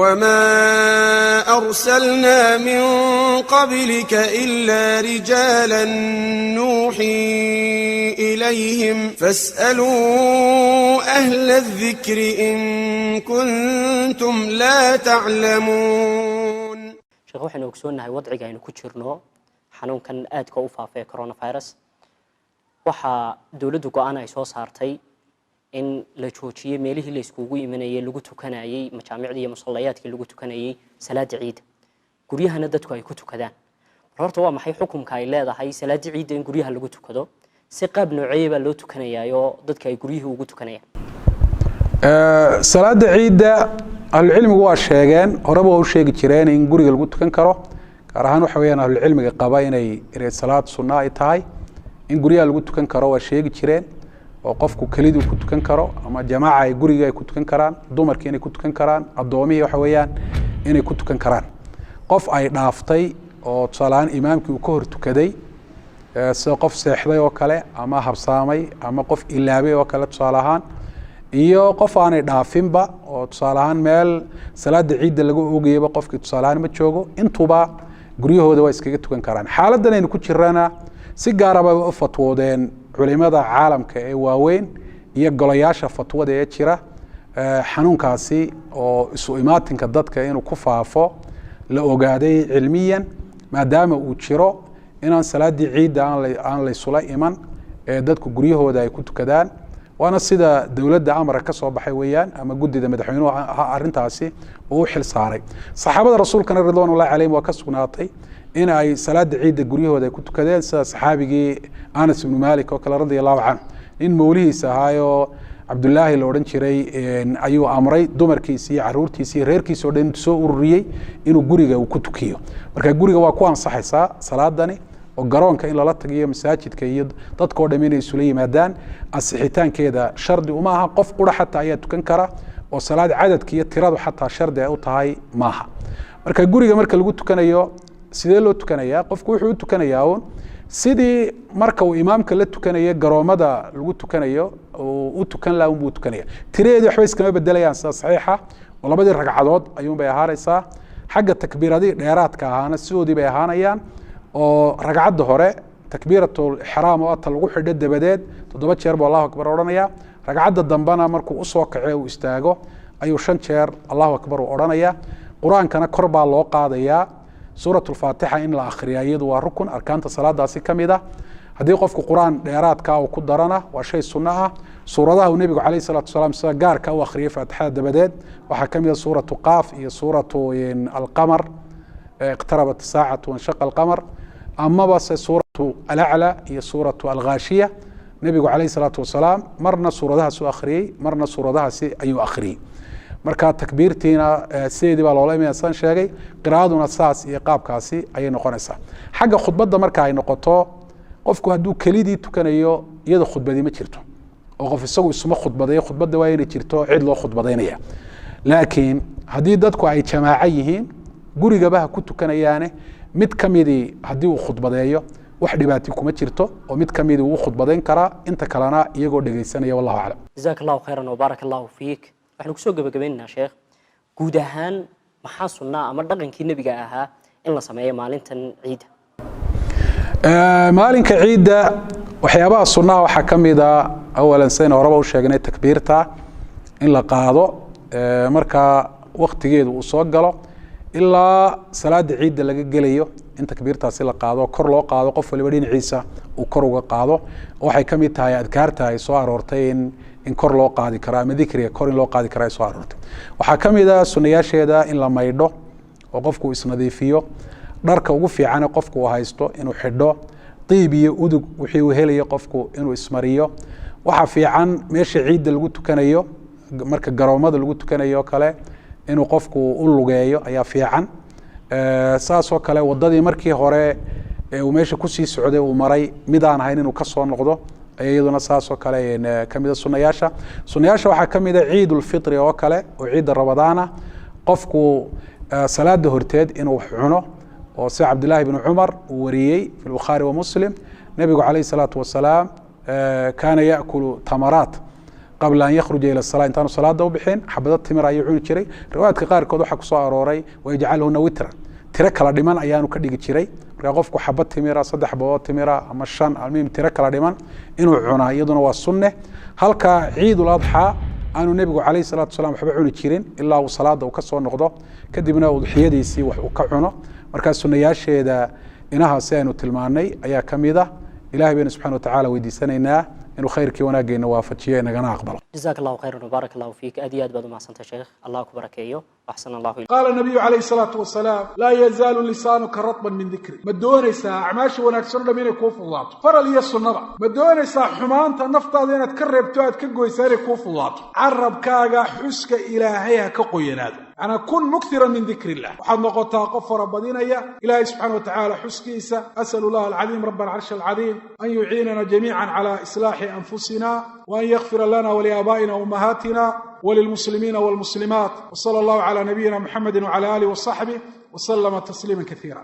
وما أرسلنا من قبلك إلا رجالا نوحي إليهم فاسألوا أهل الذكر إن كنتم لا تعلمون. Sheekh, waxaynu ogsoonnahay wadciga aynu ku jirno, xanuunkan aadka u faafay ee coronavirus. Waxaa dowladdu go-aan ay soo saartay in la joojiyey meelihii la iskugu imanayay, lagu tukanayey, majaamicdii iyo musallayaadkii lagu tukanayey salaada ciidda, guryahana dadku ay ku tukadaan. Mar horta waa maxay xukumka ay leedahay salaada ciidda in guryaha lagu tukado? Si qaab nooceeye baa loo tukanayaayoo dadka ay guryihii ugu tukanayaan? Salaada ciidda ahlucilmigu waa sheegeen, horeba waa u sheegi jireen in guriga lagu tukan karo. Gaar ahaan waxa weyaan ahlucilmiga qaba inay salaad sunna ay tahay in guryaha lagu tukan karo waa sheegi jireen, oo qofku keliduu ku tukan karo ama jamaaca ay guriga ay ku tukan karaan, dumarkii inay ku tukan karaan, addoomihii waxa weeyaan inay ku tukan karaan. Qof ay dhaaftay oo tusaale ahaan imaamkii uu ka hor tukaday, sida qof seexday oo kale ama habsaamay ama qof ilaabay oo kale tusaale ahaan, iyo qof aanay dhaafinba oo tusaale ahaan meel salaada ciidda laga oogayaba qofkii tusaale ahaan ma joogo, intuba guryahooda waa iskaga tukan karaan. Xaaladdan aynu ku jirana si gaaraba u fatwoodeen culimada caalamka ee waaweyn iyo golayaasha fatwada ee jira. Xanuunkaasi oo isu imaatinka dadka inuu ku faafo la ogaaday cilmiyan maadaama uu jiro, inaan salaaddii ciidda aan laysula iman ee dadku guryahooda ay ku tukadaan. Waana sida dowladda amara ka soo baxay weeyaan, ama guddida madaxweynuhu arrintaasi uu u xil saaray. Saxaabada rasuulkana ridwaan ullahi calayhim waa ka sugnaatay in ay salaada ciidda guryahooda ay ku tukadeen, sida saxaabigii Anas ibnu Malik oo kale radia allahu canhu. Nin mawlihiisa ahaayoo Cabdullaahi la odhan jiray ayuu amray dumarkiisi iyo caruurtiisi iyo reerkiisa o dhan intuu soo ururiyey inuu guriga uu ku tukiyo. Marka guriga waa ku ansaxaysaa salaadani, oo garoonka in lala tagiyo masaajidka iyo dadka o dham inay isula yimaadaan ansixitaankeeda shardi uma aha. Qof qura xataa ayaa tukan kara, oo salaad cadadka iyo tiradu xataa shardi ay u tahay maaha. Marka guriga marka lagu tukanayo, sidee loo tukanayaa? Qofku wuxuu u tukanayaa uun sidii marka uu imaamka la tukanayo garoomada lagu tukanayo u tukan laha unbuu tukanaya. Tiradeedii waxba iskama bedelayaan sida saxiixa, oo labadii ragcadood ayuun bay ahaanaysaa. Xagga takbiiradihii dheeraadka ahaana sidoodii bay ahaanayaan, oo ragcadda hore takbiirat lixraam oo ata lagu xidho dabadeed 7 jeer buu Allahu akbar odhanaya. Ragcadda dambena markuu usoo kace uu istaago ayuu 5 jeer Allahu akbar uu odhanaya. Qur-aankana kor baa loo qaadayaa. Suurat lfaatixa in la akhriyaa iyadu waa rukun arkaanta salaadaasi ka mid ah. Haddii qofku qur-aan dheeraadka uu ku darana waa shay sunno ah. Suuradaha uu nebigu calayh salatu wasalaam sida gaarka u akhriyay faatixada dabadeed waxaa ka mid ah suuratu Qaaf iyo suuratu Alqamar, iqtarabat saacatu wanshaqa alqamar, amaba se suuratu Alaclى iyo suuratu Alghaashiya. Nebigu calayh salaatu wasalaam marna suuradahaas u akhriyey, marna suuradahaasi ayuu akhriyey. Marka takbiirtiina sideedii baa loola imanaya saan sheegay, qiraa'aduna saas iyo qaabkaasi ayay noqonaysaa. Xagga khudbadda marka ay noqoto, qofku hadduu kelidii tukanayo iyada khudbadi ma jirto, oo qof isagu isuma khudbadayo. Khudbadda waa inay jirto cid loo khudbadaynaya. Laakiin haddii dadku ay jamaaco yihiin, gurigaba ha ku tukanayaane, mid ka midii haddii uu khudbadeeyo wax dhibaati kuma jirto, oo mid ka midii wuu khudbadayn karaa, inta kalena iyagoo dhegaysanaya. Wallahu aclam. Jazaak allahu khayran wabaarak allahu fiik. Waxaynu kusoo gebagabaynaynaa, sheekh, guud ahaan maxaa sunnaa ama dhaqankii nebiga ahaa in la sameeyo maalintan ciidda? Maalinka ciidda waxyaabaha sunnaha waxaa ka mida awalan, sayna horeba u sheegnay, takbiirta in la qaado markaa waktigeedu uu soo galo ilaa salaada ciidda laga gelayo, in takbiirtaasi la qaado, kor loo qaado, qof waliba dhinaciisa uu kor uga qaado. Waxay ka mid tahay adkaarta ay soo aroortay in kor loo qaadi karo, ama dikriga kor in loo qaadi karo ay soo aroortay. Waxaa ka mid a sunayaasheeda in la maydho oo qofku isnadiifiyo, dharka ugu fiicane qofku uu haysto inuu xidho, diib iyo udug wixii uu helayo qofku inuu ismariyo. Waxaa fiican meesha ciidda lagu tukanayo, marka garoomada lagu tukanayo kale, inuu qofku u lugeeyo ayaa fiican. Saasoo kale wadadii markii hore ee uu meesha kusii socday uu maray mid aan ahayn inuu kasoo noqdo iyaduna saasoo kale kamida sunayaasha. Sunayaasha waxaa kamida ciid ulfitri oo kale, oo ciidda Ramadaana, qofku salaada horteed inuu wax cuno, oo si Cabdillahi bnu Cumar uu wariyey fi Bukhaari wa Muslim, nebigu calayh salaatu wasalaam kaana yaakulu tamaraat. Qabla an yakhruja ila salaa, intaanu salaada u bixin, xabado timir ayuu cuni jiray. Riwaayaadka qaarkood waxaa kusoo arooray wayajcalhuna witra, tiro kala dhiman ayaanu ka dhigi jiray. Marka qofku xabad timira, 3 xabadood timira ama 5, almuhim tiro kala dhiman inuu cunaa iyaduna waa sunne. Halka Ciidul Adxaa aanu nebigu calayhi salaatu wasalaam waxba cuni jirin ilaa uu salaada uu ka soo noqdo, kadibna udxiyadiisii wax uu ka cuno. Markaa sunayaasheeda inahaasi aynu tilmaanay ayaa ka mid ah. Ilahay baynu subxana wa tacala weydiisanaynaa inuu khayrkii wanaaggeena waafajiyo, inagana aqbalo. Jazaak Allahu khayran wbaarak Allahu fiik. Aad iyo aad baad umahadsantahay sheekh, Allah ku barakeeyo. Axsan Allahu. Qaala nabiyu calayhi salaatu wasalaam: laa yazaalu lisaanuka ratban min dikri. Ma doonaysaa acmaasha wanaagsan o dham inay kuu fududaato, faral iyo sunnaba? Ma doonaysaa xumaanta naftaada inaad ka reebto, aad ka goysaa, inay kuu fududaato? Carabkaaga xuska Ilaahay ha ka qoyanaado. Macnaa kun mukhiran min dikri illah, waxaad noqotaa qof farabadinaya Ilahay subxana wa tacaala xuskiisa. As'al allah alcadiim rab alcarshi alcadiim an yuciinana jamiica cala islaaxi anfusina wa an yakfira lana waliaabaa'ina ummahaatina walilmuslimiina walmuslimaat. Wsala allahu cala nabiyina muxamedi wcala alih wasaxbih waslama tasliima kasiira.